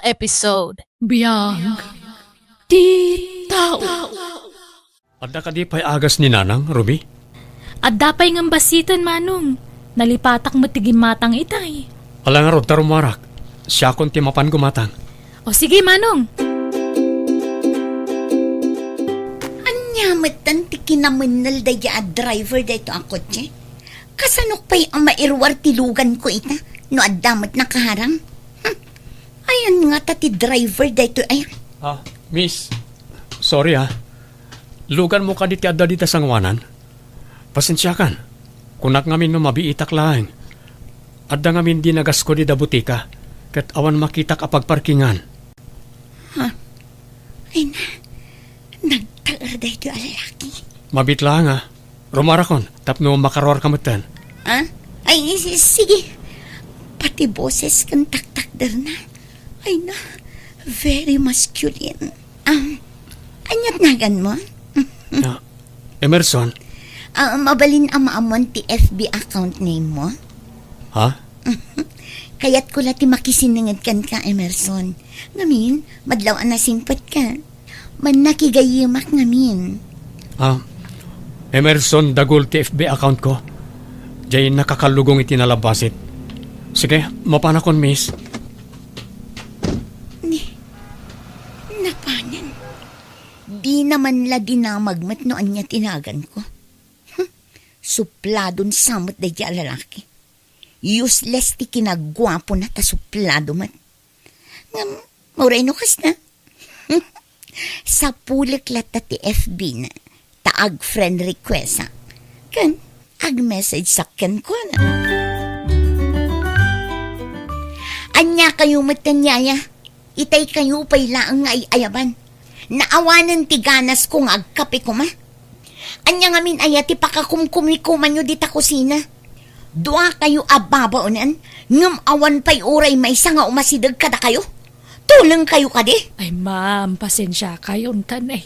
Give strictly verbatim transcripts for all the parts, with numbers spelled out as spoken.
episode. Biag ti tao. Adda kadi pay agas ni Nanang, Ruby? Adda pay ngem bassiten, Manong. Nalipatak met ti gimmatang itay. Ala ngarud ta rumuarak. Siakon ti mapan gumatang. O sige, Manong. Ania metten ti kinamennel daydi a driver daytoy a kotse? Kasanok pay a mairuar ti luganko ita no adda met nakaharang? Hmm. Ayan ngata ti driver daytoy, ay. Ah, miss. Sorry, ah. Luganmo kadi ti adda dita sangoanan? Pasensiakan. Kunak ngamin no mabiitak laeng. Adda ngamin di nagasko dida butika, ket awan makitak a pagparkingan. Ha? Ay na, nagtaer daytoy a lalaki. Mabiit laeng, ah. Rumarakon, tapno makaruarka metten. Ah? Ay, si-, sige. Pati boses ken taktakderna. Ay na, very masculine. Um, ania't naganmo? Ah, Emerson. Ah, mabalin a maammuan ti F B account name mo? Ha? Kayatko la ti makisinenged kenka, Emerson. Ngamin, madlaw a nasingpetka. Mannakigayyemak ngamin. Ah, Emerson Dagul ti F B account ko. Diay nakakallugong iti nalabbasit. Sige, mapanakon, miss. Ni, napanen. Dina man la dinamag met no ania ti naganko. Hmm, supladon sa met daydi a lalaki. Useless ti kinaguapona ta suplado met. Ngem, uray no kasta, sapulek latta ti F B na, ta ag-friend request-ak. Ken, ag-message-ak kenkuana. Ania kayo met ken yaya? Itay kayo pay laeng nga ay-ayaban. Naawanen ti ganasko nga agkape koma. Ania ngamin aya ti pakakumkumikumanyo dita kusina? Dua kayo a babaonen, ngem awan pay uray maysa nga umasideg kadakayo? Tuleng kayo kadi? Ay, ma'am, pasensia kayo, untan, eh.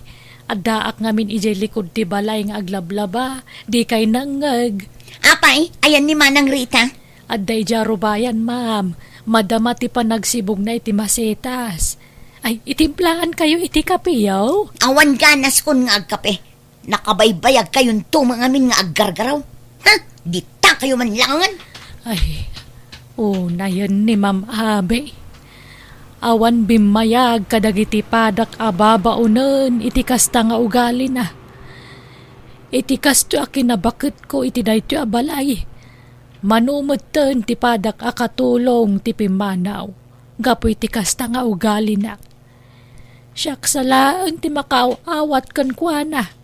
Addaak ngamin idiay likod ti balay nga aglablaba, di kay nangngeg. Apay, ayan ni Manang Rita? Adda idiay rubayan, ma'am. Madama ti panagsibugna iti masetas. Ay, itimplaankayo iti kape, yaw? Awan ganaskon nga agkape. Nakabaybayagkayonto met ngamin nga aggargaraw. Ha? Dita kayo man langen? Ay, unayen ni Ma'am Abi. Awan bimmayag kadagiti padak a babaonen iti kasta nga ugalina. Iti kastoy a kinabaketko iti daytoy a balay, mano metten ti padak a katulong ti pimmanaw gapu iti kasta nga ugalina. Siak sa laeng ti makaaw-awat kenkuana.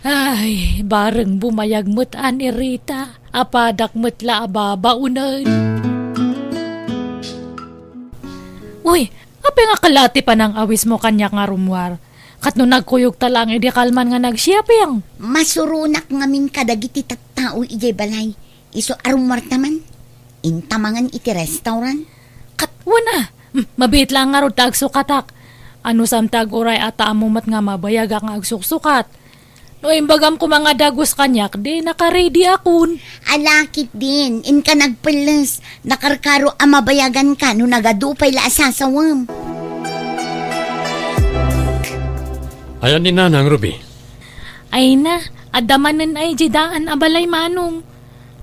Ay, bareng bumayag met a ni Rita, a padak met la a babaonen. Uy, apay nga kala ti panang-awismo kaniak nga rummuar? Ket no nagkuyogta laeng idi kalman nga nagsiaping? Masuronak ngamin kadagiti tattao idiay balay. Isu a rummuarta man, inta mangan iti restaurant. Ket wen a, hmm, mabiit laeng ngarud ta agsukatak. Anusam ti aguray a ta ammo met nga mabayagak nga agsuksukat. No imbagam koma nga dagus kaniak, di nakaready akon. Ala ketdin, inka nagpelles. Nakarkaro a mabayaganka no nagadu pay la a sasawem. Ayan ni Nanang, Ruby? Ay na, adda manen ay di daan a balay, Manong.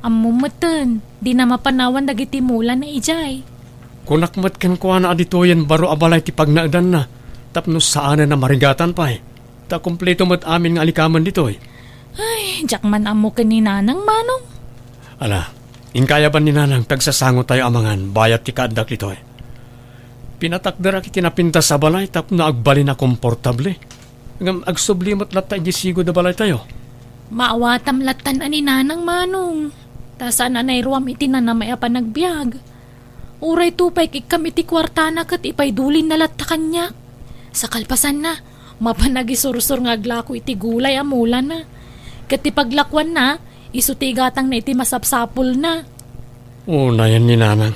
Ammom metten, dina mapanawan dagiti mulana idiay. Kunak met kenkuana a ditoyen baro a balay ti pagnaedanna, tapno saanen a marigatan pay. Ta kompleto met amin nga alikamen ditoy. Ay, diak man ammo ken ni Nanang, Manong. Ala, inka aya ban ni Nanang, tagsasangotayo a mangan bayat ti kaaddak ditoy. Pinatakderak iti napintas a balay tapno agbalin a komportable. Ngem agsubli met latta idiay sigud a balaytayo. Maawatam lattan a ni Nanang, Manong. Ta saan a nairuam iti nanamay a panagbiag. Uray tupay ikkam iti kuartana ket ipaidulinna latta kaniak. Sa kalpasanna, mapan agisursor nga aglako iti gulay a mulana. Ket ti paglakuanna, isu ti igatangna iti masapsapulna. Unayen ni Nanang.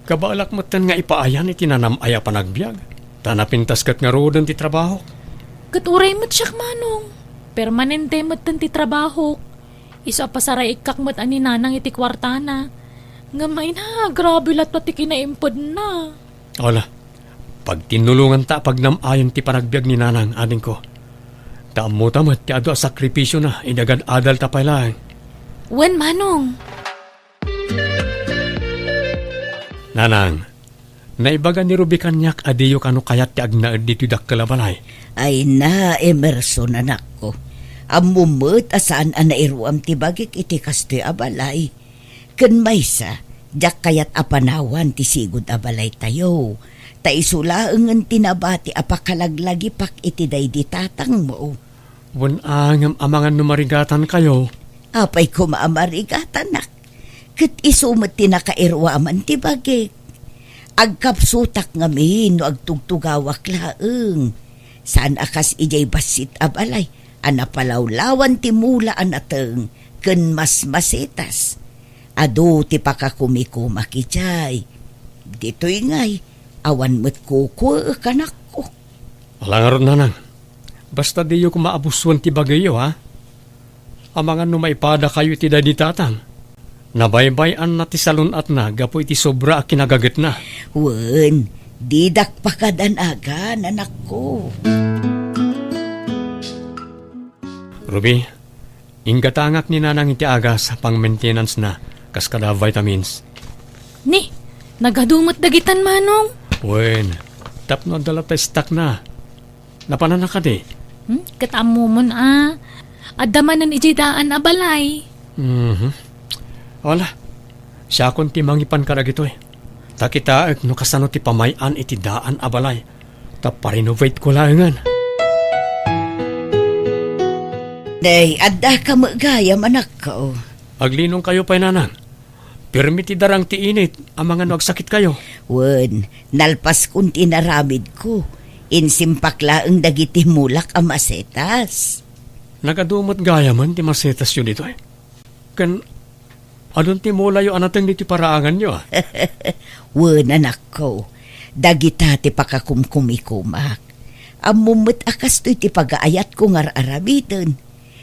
Kabaelak metten nga ipaayan iti nanam-ay a panagbiag, ta napintas ket ngaruden ti trabahok. Ket uray met siak, Manong. Permanente metten ti trabahok. Isu a pasarayikkak met a ni Nanang iti kuartana. Ngem ay na, grabe latta ti kinaimpedna. Ala, Pagtinnulonganta a pagnam-ayon ti panagbiag ni Nanang, adingko. Ta ammota met ti adu a sakripisiona idi agad-adalta pay laeng. Wen, Manong. Nanang, naibaga ni Ruby kaniak a diyo kano kayat ti agnaed ditoy dakkel a balay. Ay na, Emerson, anakko. Ammom met a saan a nairuam ti bagik iti kastoy a balay. Ken maysa, diak kayat a panawan ti sigud a balaytayo. Ta isu laengen ti nabati a pakalaglagipak iti daydi tatangmo. Wen a, ngem amangan no marigatankayo. Apay koma a marigatanak? Ket isu met ti nakairuaman ti bagik. Agkapsutak ngamin no agtugtugawak laeng. Saan a kas idiay bassit a balay a napalawlawan ti mula a nateng ken masmasetas. Adu ti pakakumikumak idiay. Ditoy ngay, awan met kukuek, anakko. Ala ngarud, Nanang. Basta diyo koma abusuan ti bagiyo, ha? Amangan no maipadakayo iti daydi tatang. Nabaybay-anna ti salun-atna gapu iti sobra a kinagagetna. Wen, didak pakadanagan, anakko. Ruby, inggatangak ni Nanang iti agas a pang-maintenance-na kas kada vitamins. Ni, nagadu met dagitan, Manong. Wen, tapno adda latta stock-na. Napananna kadi? Hmm? Ket ammomon a, adda manen idiay daan a balay. Mhm. Wala. Siakon ti mangipan kadagitoy. Ta kitaek no kasano ti pamay-an iti daan a balay. Ta pa-renovate-ko laengen. Nay, addaka met gayam, anakko. Aglinongkayo pay, Nanang. Pirmi ti darang ti init, amangan no agsakitkayo. Wen, nalpaskon ti inaramidko. Insimpak laeng dagiti mulak a masetas. Nagadu met gayamen ti masetasyo ditoy. Ken adun ti mulayo a nateng ditoy paraanganyo, a? Wen, anakko, dagita ti pakakumkumikumak. Ammom met a kastoy ti pagaayatko nga ar-aramiden.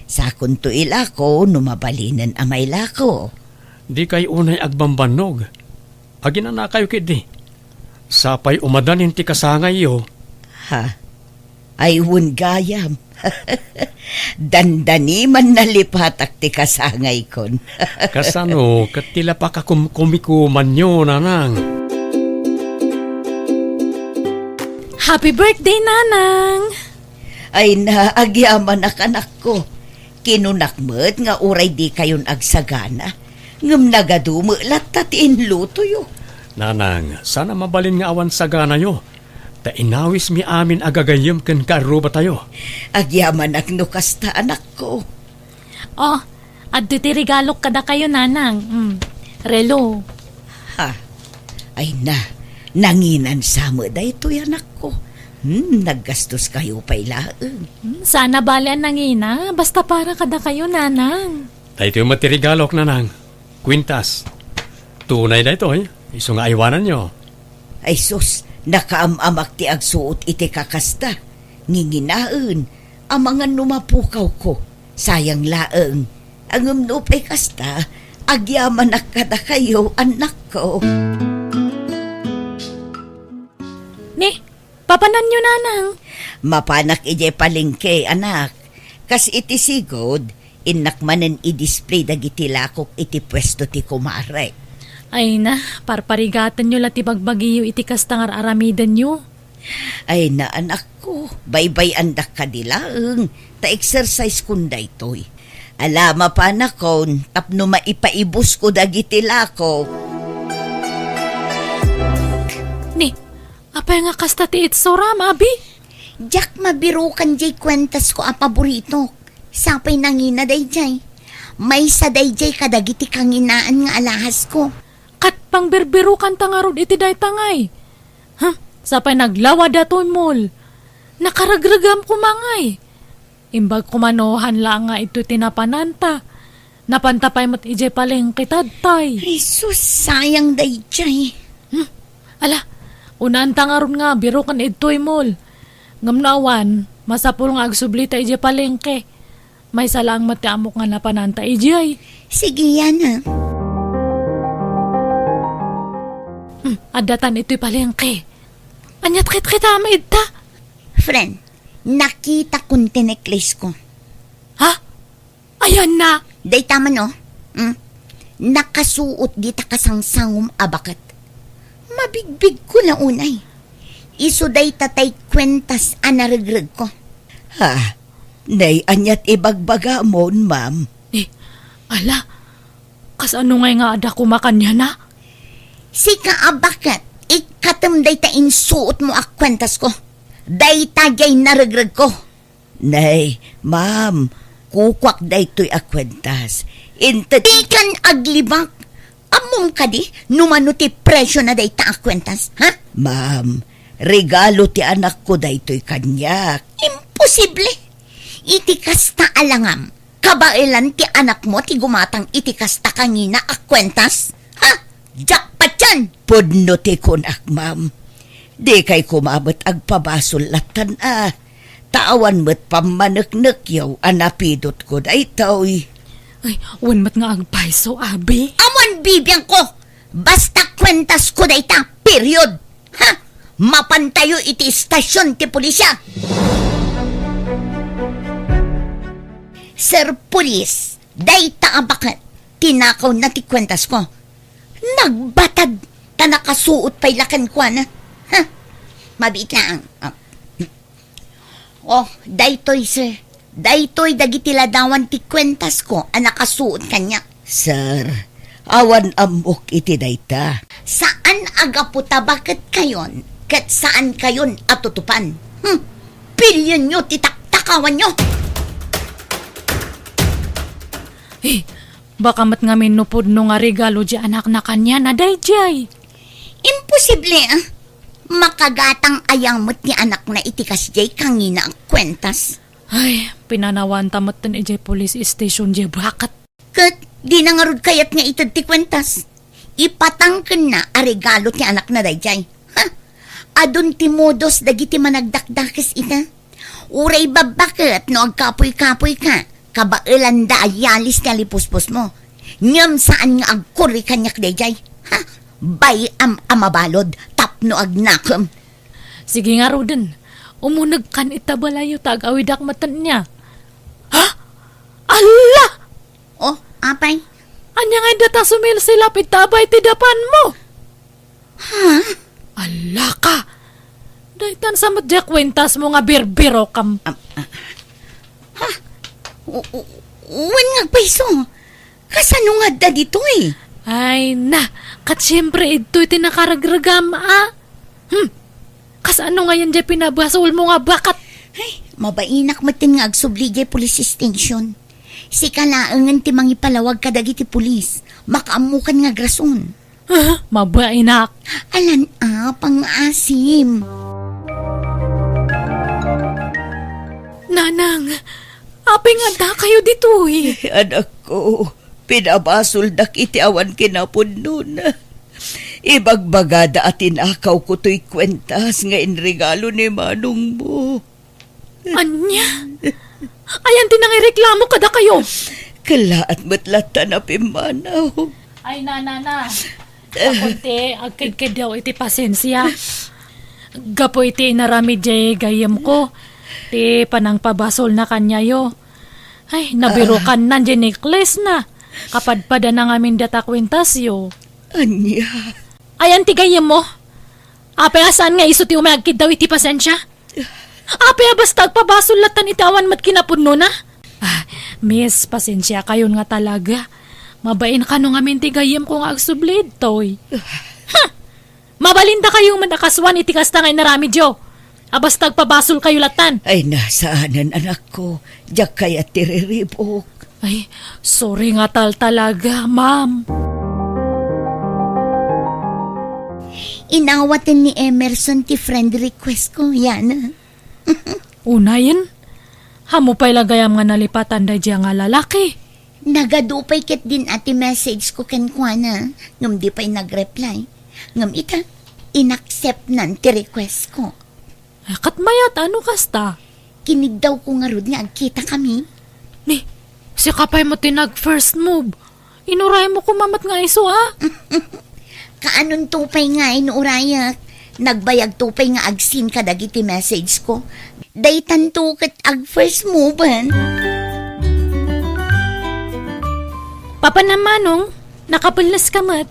Sakonto ilako no mabalinen a mailako. Dikay unay agbambannog. Aginanakayo ketdi. Sapay umadanin ti kasangayyo. Ha? Ay, wen gayam. Dandani man nalipatak ti kasangaykon. Kasano ket ti la pakakumkumikumanyo, Nanang? Happy birthday, Nanang! Ay na, agyamanak, anakko. Kinunak met nga uray dikayon agsagana, ngem nagadu met latta ti inlutoyo. Nanang, saan a mabalin nga awan saganayo, ta inawismi amin a gagayyem ken kaarrubatayo. Agyamanak no kasta, anakko. Oh, adtoy ti regalok kadakayo, Nanang. Mm, relo. Ha? Ay na, nanginan sa met daytoy, anakko. Hmm, naggastoskayo pay laeng. Hmm, saan a bale a nangina, basta para kadakayo, Nanang. Daytoy met ti regalok, Nanang. Kuintas. Tunay daytoy, isu nga aywananyo. Ay sus, nakaam-amak ti agsuot iti kakasta. Nginginaen, amangan no mapukawko. Sayang laeng. Ngem nupay kasta, agyamanak kadakayo, annakko. Ni, papananyo, Nanang? Mapanak idiay palengke, anak. Kas iti sigud, innak manen i-display dagiti lakok iti puesto ti kumarek. Ay na, parparigatanyo la ti bagbagiyo iti kasta nga ar-aramidenyo. Ay na, anakko, baybay-andak kadi laeng, ta exercise-kon daytoy. Ala, mapanakon tapno maipaibusko dagiti lakok. Ni, apay nga kasta ti itsuram, abi? Diak mabirukan diay kuentasko a paboritok. Sapay nangina daydiay. Maysa daydiay kadagiti kanginaan nga alahasko. Ket pangbirbirukanta ngarud iti dayta ngay. Huh, sapay naglawad datoy mall. Nakaregregam koma ngay. Imbag koma no han laeng nga idtoy ti napananta. Napanta pay met idiay palengke tatay. Ay sus, sayang daydiay. Hmm, ala, kunanta ngarud nga biruken idtoy mall. Ngem no awan, masapul nga agsublita idiay palengke. Maysa laeng met ti ammok nga napananta idiay. Sige, Yana. Hmm, addatan itoy palengke. Aniat kitkita met ita? Friend, nakitakon ti necklace ko. Ha? Ayanna? Dayta man, oh. Mm. Nakasuot dita kasangsangom a baket. Mabigbigko la unay. Isu dayta tay kuentas a naregregko. Ha? Nay, aniat ibagbagam, ma'am? Eh, ala, kasano ngay nga adda koma kaniana? Sika a baket, ikkatem dayta insuotmo a kuentasko. Dayta diay naregregko. Nay, ma'am, kukuak daytoy a kuentas. Inted- Dikan aglibak. Ammom kadi no mano ti presio na dayta a kuentas, ha? Ma'am, regalo ti anakko daytoy kaniak. Imposible! Iti kasta a langam, kabaelan ti anakmo ti gumatang iti kasta kangina a kuentas? Ha? Jackpot yan! Pudno ti kunak, ma'am. Dikay koma met agpabasol lattan a. Ta awan met pammaneknekyaw a napidotko daytoy. Ay, wen met nga agpayso, abi. Awan bibiangko! Basta kuentasko dayta, period! Ha? Mapantayo iti istasion ti pulisya! Sir Police, dayta a baket, tinakawna ti kuentasko. Nagbatad, ta nakasuot pay la kenkuana. Ha? Mabiit laeng. Ah. Oh, daytoy, sir. Daytoy dagiti ladawan ti kuentasko a nakasuot kaniak. Sir, awan ammok iti dayta. Saan a gapu ta baketkayon ket saankayon a tutupan. Hmm. Pilionyo ti taktakawanyo. Eh, baka met ngamin no pudno nga regalo diay anakna kaniana daydiay. Imposible, ah. Makagatang aya met ni anakna iti kasdiay kangina a kuentas. Ay, pinanawanta metten idiay police station diay baket. Ket dina ngarud kayat nga ited ti kuentas. Ipatangkenna a regalo ti anakna daydiay. Ha? Adun ti modus dagiti managdakdakes ita. Uray babbaket no agkapuy-kapuy ka, kabaelanda a yalis ti alipuspos mo. Ngem saan nga agkurri kaniak daydiay. Ha? Bay-am a mabalud tapno agnakem. Sige ngaruden, umunegkan ita balayyo ta agawidak metten inia. Ha? Alla! Oh, apay? Ania nga adda ta sumilsilap ita abay ti dapanmo? Ha? Alla ka! Daytan sa met diay kuentasmo nga birbirokam. Am-, ah. Ha? U-, u-, wen nga agpayso. Kasano nga adda ditoy? Ay na, ket siempre idtoy ti nakaregregam, a? Hmm. Kasano ngayen diay pinabasolmo nga baket? Ay, mabainak metten nga agsubli diay police station. Sika laengen ti mangipalawag kadagiti pulis. Makaammokan nga agrason. Ah, mabainak. Alan a, pangaasim. Nanang, apay nga addakayo ditoy? Anakko, pinabasoldak iti awan kinapudnona. Ibagbagada a tinakawko toy kuentas nga inregalo ni manongmo. Ania? Ayan ti nangireklamo kadakayo? Kellaat met latta a pimmanaw. Ay, nanana. Gapu iti agkedkedyo iti pasensia. Gapu iti inaramid diay gayyemko, ti panangpabasolna kaniayo. Ay, nabirokanna diay necklace na. Kapadpadana ngamin dayta kuentasyo. Ania? Ayan ti gayyemmo? Apay a saan nga isu ti umay agkiddaw iti pasensia? Apay a basta agpabasol lattan iti awan met kinapudnona? Ah, miss, pasensiakayon nga talaga. Mabain kano ngamin ti gayyemko nga agsubli ditoy. Huh! Mabalin dakayo met a kasuan iti kasta nga inaramidyo. A basta agpabasolkayo lattan. Ay, na, saanen, anakko. Diak kayat ti riribuk. Ay, sorry nga tal talaga, ma'am. Inawaten ni Emerson ti friend request ko, Yana. Unayen, ammo pay la gayam nga nalipatan daydiay nga lalaki. Nagadu pay ketdin a ti message ko kenkuana, ngem di pay nag-reply. Ngem ita, inacceptnan ti request ko. Ay, ket mayat, ano kasta? Kiniddaw ko ngarud nga agkitakami. Ni, sika pay met ti nag-first move. Inuraymo koma met nga isu, a? Kaanonto pay nga inurayak? Nagbayagto pay nga ag-seen kadagiti message ko. Daytanto ket ag-first mover. Papanam, Manong, nakapelles ka met.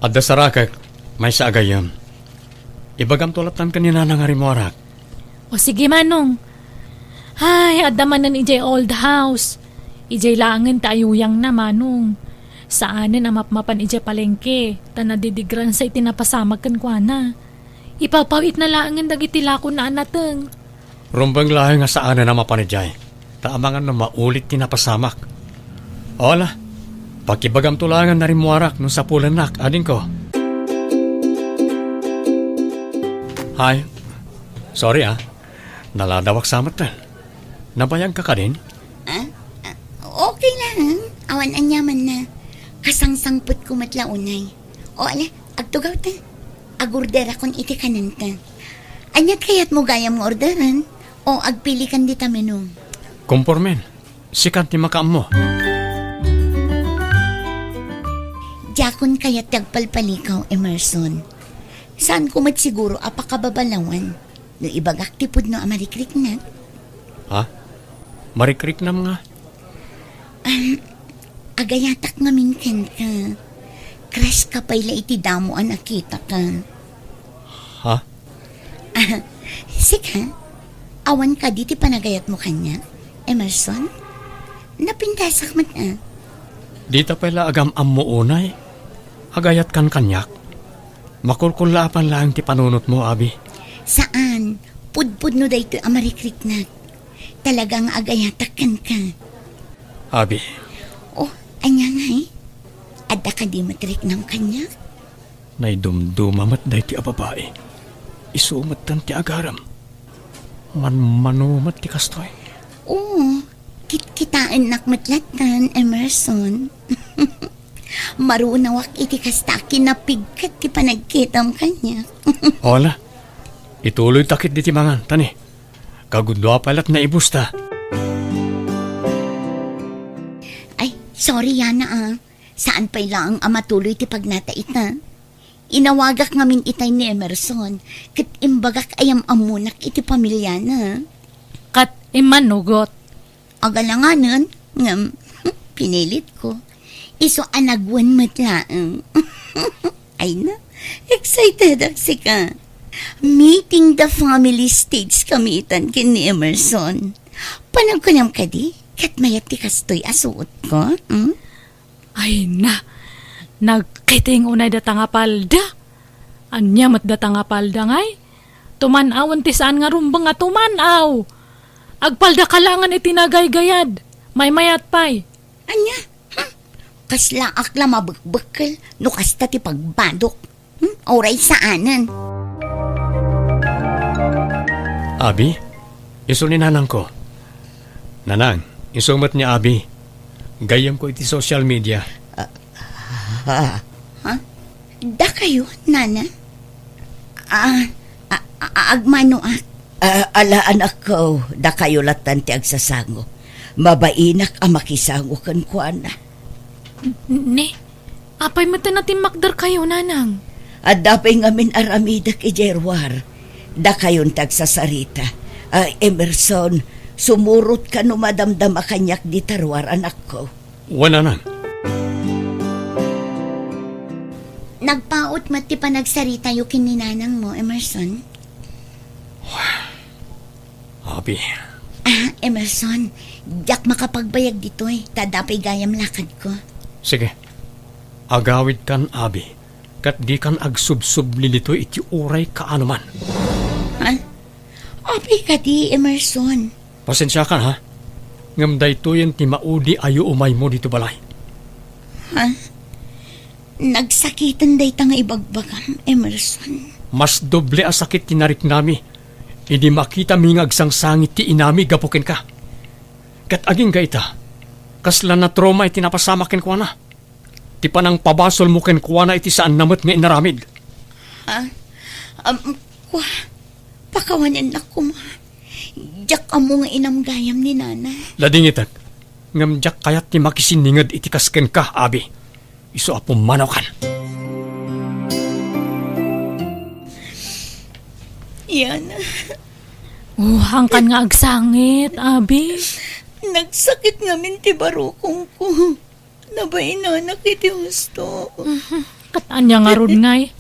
Adda sarakek, maysa a gayyem. Ibagamto lattan ken ni Nana nga rimmuarak. O sige, Manong. Ay, adda manen idiay old house. Idiay laengen ti ayuyangna, Manong. Saanen a mapmapan idiay palengke, ta nadidigransa iti napasamak kenkuana. Ipawpawitna laengen dagiti lakona a nateng. Rumbeng laeng nga saanen a mapan idiay, ta amangan no maulit ti napasamak. O ala, pakibagamto laeng a narimmuarak no sapulennak, adingko. Hi. Sorry, ah. Naladawak sa metten. Nabayagka kadin? Ah? Ah, okay lang. Awan aniamanna. Kasangsangpetko met la unay. O, ala, agtugawta. Agorderakon iti kanenta. Aniat kayatmo gayam nga orderen? O agpilikan dita menu? Kompormen. Sikan ti makaammo. Diakon kayat ti agpalpalikaw, Emerson. Saanko met siguro a pakababalawan no ibagak ti pudno a marikriknak. Ha? Marikriknam nga? Um, agayatak ngamin kenka. Crush ka pay la iti damo a nakitaka. Ha? Ah, sika? Awan kadi ti panagayatmo kaniak, Emerson? Napintasak met, ah. Dita pay la agam-ammo unay. Agayatkan kaniak. Makulkullaapan laeng ti panunotmo, Abi. Saan? Pudpudno daytoy a marikriknak. Talaga nga agayatak kenka. Abi. Oh, ania ngay? Adda kadi met riknam kaniak? Naidumduma met daytoy a babai. Isu metten ti agaram. Manmano met ti kastoy. Oo, kitkitaennak met lattan, Emerson. Marunawak iti kasta a kinapigket ti panagkitam kaniak. Hola, ituloyta ketdi ti mangan, tani. Kagudua pay lat naibusta. Ay, sorry, Yana, ah. Saan pay laeng a matuloy ti pagnata ita? Inawagak ngamin itay ni Emerson, ket imbagak a yam-ammonak iti pamiliana. Ket immanugot. Agalanganen, ngem, pinilitko. Isu a nagwen met laeng. Ay na, excitedak sika. Meeting the family stage kami itan ken ni Emerson. Panagkunam kadi, ket mayat ti kastoy a suotko, hmm? Ay na, nagkiting unay data nga palda. Ania met data nga palda ngay? Tuman-awen ti saan nga rumbeng a tuman-aw. Agpalda ka laengen iti nagaygayad. Maymayat pay. Ania? Hmm? Kaslaak la mabekbekkel no kasta ti pagbadok. Hmm? Uray saanen. Abi, isu ni nanangko. Nanang, isu met ni Abi. Gayyemko iti social media. Ah, ha? Ha? Dakayo, Nana? Ah, a-, a-, agmanoak. Ah, ala, anakko, dakayo lattan ti agsasango. Mabainak a makisango kenkuana. Ni, apay met a natimmakderkayo, Nanang? Adda pay ngamin aramidek idiay ruar. Dakayon ti agsasarita. Ah, Emerson, sumurotka no madamdama kaniak dita ruar, anakko. Wen, Nanang. Nagpaut met ti panagsaritayo ken ni Nanang mo, Emerson. Abi. Ah, Emerson, diak makapagbayag ditoy, ta adda pay gayam lakadko. Sige. Agawidkan, Abi, ket dikan agsubsubli ditoy iti uray kaanoman. Ha? Apay kadi, Emerson? Pasensiakan, ha? Ngem daytoyen ti maudi a yuumaymo ditoy balay. Ha? Nagsakiten dayta nga ibagbagam, Emerson. Mas doble a sakit ti nariknami idi makitami nga agsangsangit ti inami gapu kenka. Ket agingga ita, kasla natrauma iti napasamak kenkuana. Ti panangpabasolmo kenkuana iti saanna met nga inaramid. Ha? Um, kua, pakawanennak koma. Diak ammo nga inam gayam ni Nana. Ladingitek, ngem diak kayat ti makisinninged iti kas kenka, Abi. Isu a pummanawkan. Yana. Oh, hangkan nga agsangit, abi. Nagsakit ngamin ti barukongko. Nabainanak iti husto. Mhm. Ket ania ngarud ngay?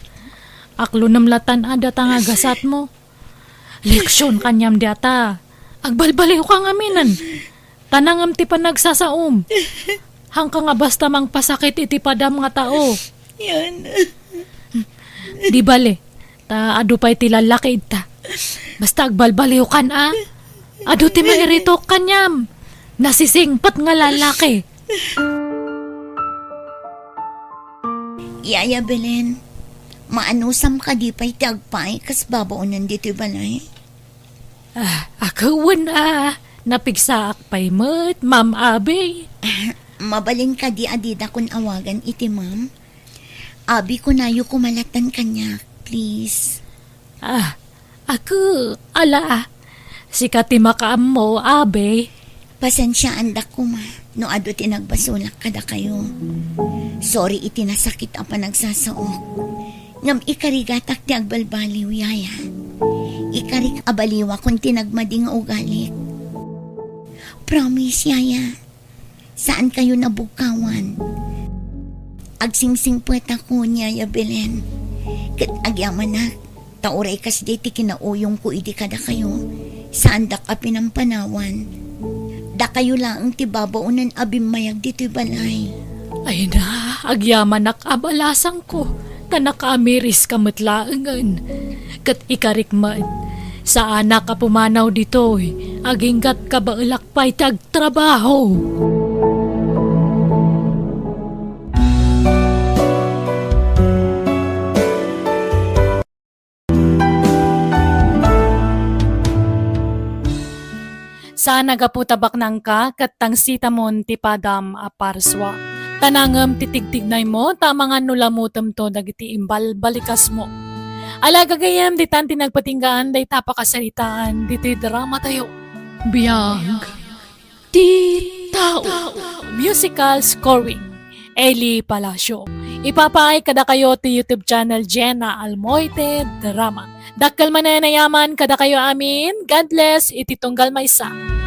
Aklonem latan a data nga gasatmo. Leksion kaniam diata. Agbalbaliw ka ngaminen. Ta nangem ti panagsasaom. Hangka nga basta mangpasakit iti padam nga tao. Yana. Di bale, ta adu pay ti lalaki ita. Basta agbalbaliw kan a. Adu ti mairitok kaniam. Nasisingpet nga lalaki. Yaya Belen, maanusam kadi pay ti agpaay kas babaonen ditoy balay? Ah, ako wen a, napigsaak pay met, Ma'am Abi. Mabalin kadi a didakon awagan iti ma'am? Abi, kunayo koma latan kaniak, please. Ah, ako, ala, sika ti makaammo, Abi. Pasensiaandak koma no adu ti nagbasolak kadakayo. Sorry iti nasakit a panagsasaok. Ngem ikarigatak ti agbalbaliw, yaya. Ikarik a baliwakon ti nagmadi nga ugalik. Promise, yaya. Saan kayo nabugkawan. Agsingsingpetako ni Yaya Belen. Ket agyamanak, ta uray kasdiay ti kinauyongko idi kadakayo, saandak a pinampanawan. Dakayo laeng ti babaonen a bimmayag ditoy balay. Ay na, agyamanak a balasangko, ta nakaamiriska met laengen. Ket ikarik met, saanak a pumanaw ditoy, aginggat kabaelak pay ti agtrabaho. Saan a gapu ta baknangka ket tangsitamon ti padam a parsua. Ta nangem ti tigtignaymo ta amangan no lamutemto dagiti imbalbalikasmo. Ala gagayem, ditan ti nagpatinggaan dayta a pakasaritaan ditoy dramatayo. Biag ti tao. Musical scoring, Eli Palacio. Ipapaay kadakayo ti YouTube channel Jenna Almoite Drama. Dakkel manen a yaman kadakayo amin. God bless iti tunggal maysa.